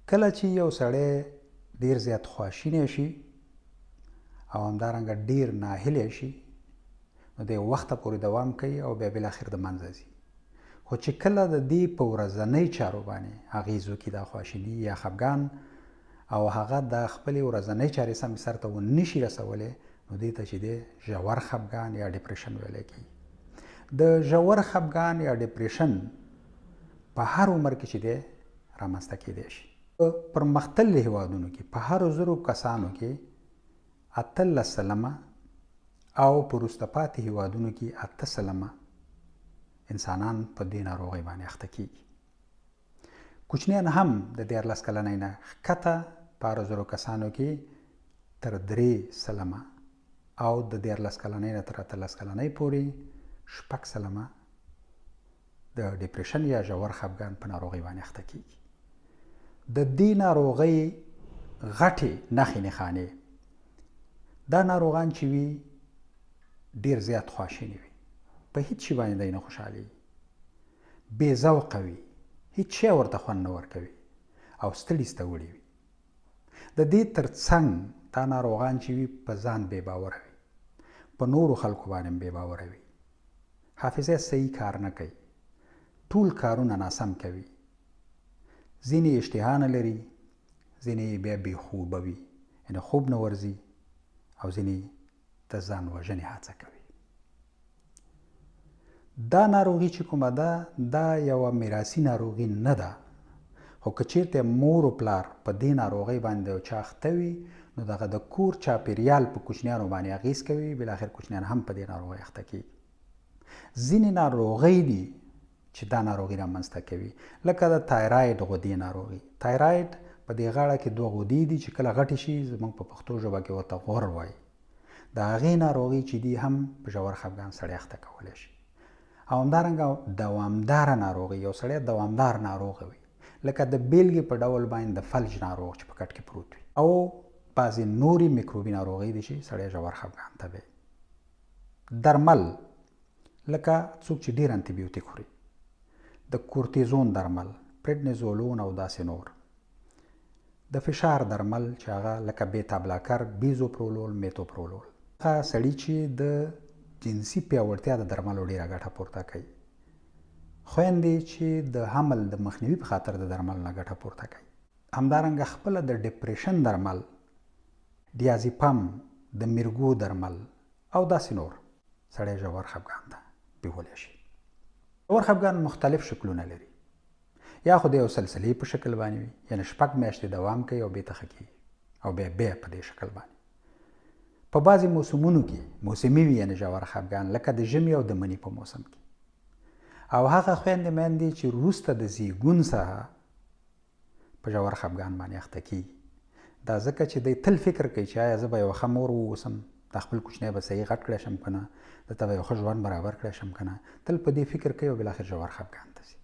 کله چې یو سړی ډیر زیات خواشینی شي او همدارنګه ډیر ناهیلی شي، نو د یو وخته پورې دوام کوي او بیا بالاخر د منځه ځي. خو چې کله د دې په ورځنۍ چارو باندې اغیز وکړي دا خواشیني یا خفګان، او هغه د خپلې ورځنۍ چارې سمې سرته ونه شي رسولی، نو دې ته چې دی ژور خفګان یا ډیپریشن ویلی کېږي. د ژور خفګان یا ډیپریشن په هر عمر کې چې دی رامنځته کېدای شي. په پرمختللي هېوادونو کې په هرو 1000 کسانو کې 18% او په وروسته پاتې هېوادونو کې 8% انسانان په دې ناروغۍ باندې اخته کېږي. کوچنیان هم د 13 کلنۍ نه ښکته په هرو 1000 کسانو کې تر 3% او د 13 کلنۍ نه تر 18 کلنۍ پورې 6% د ډیپریشن یا ژور خفګان په ناروغۍ باندې اخته کیږي. د دې ناروغۍ غټې نښې نښانې، دا ناروغان چې وي ډیر زیات خواشیني وي، په هیڅ شي باندې دی نه خوشحالېږي، بې ذوقه وي، هیڅ شی ورته خوند نه ورکوي او ستړي ستوړي وي. د دې تر څنګ دا ناروغان چې وي په ځان بې باوره وي، په نورو خلکو باندې هم بې باوره وي، حافظه یې صحیح کار نه کوي، ټول کارونه ناسم کوي، ځینې یې اشتها نه لري، ځینې یې بیا بې خوبه وي، یعنې خوب نه ورځي، او ځینې د ځان وژنې هڅه کوي. دا ناروغي چې کومه ده دا یوه میراثي ناروغي نه ده، خو که چیرته مور او پلار په دې ناروغۍ باندې یو چا اخته وي، نو دغه د کور چاپیریال په کوچنیانو باندې اغیز کوي، بالاخر کوچنیان هم په دې ناروغۍ اخته کیږي. ځینې ناروغۍ دي چې دا ناروغي رامنځته کوي، لکه د تایراید غدې ناروغي. تایراید په دې غاړه کې دوه غدې دي چې کله غټې شي زموږ په پښتو ژبه کې ورته غور وایي. د هغې ناروغي چې دي هم په ژور خفګان سړی اخته کولی شي. او همدارنګه دوامداره ناروغي، یو سړی دوامدار ناروغ وي، لکه د بیلګې په ډول باندې د فلج ناروغ چې په کټ کې پروت وي، او بعضې نورې میکروبي ناروغۍ دي چې سړی ژور خفګان ته بیایي. درمل، لکه څوک چې ډیر انتیبیوتیک خوري، د کورتیزون درمل، پریډنیزولون او داسې نور، د فشار درمل چې هغه لکه بیتا بلاکر، بیزوپرولول، میتوپرولول. هغه سړي چې د جنسي پیاوړتیا د درملو ډیره ګټه پورته کوي، خویندې چې د حمل د مخنیوي په خاطر د درملو نه ګټه پورته کوي، همدارنګه خپله د ډیپریشن درمل، ډیازیپم، د میرګو درمل او داسې نور سړی ژور خفګان ته بیولی شي. ژور خفګان مختلف شکلونه لري، یا خو د یو سلسلې په شکل باندې وي، یعنې 6 میاشتې دوام کوي او بیرته ښه کېږي او بیا بیا په دې شکل باندې. په بعضې موسمونو کې موسمي وي، یعنې ژور خفګان لکه د ژمي او د مني په موسم کې. او هغه خویندې میندې چې وروسته د زیږون څخه په ژور خفګان باندې اخته کېږي، دا ځکه چې دی تل فکر کوي چې آیا زه به یوه ښه مور واوسم، دا خپل کوچنی به صحیح غټ کړی شم که نه، ده ته به یو ښه ژوند برابر کړی شم که نه، تل په دې فکر کوي او بالاخره ژور خفګان ته ځي.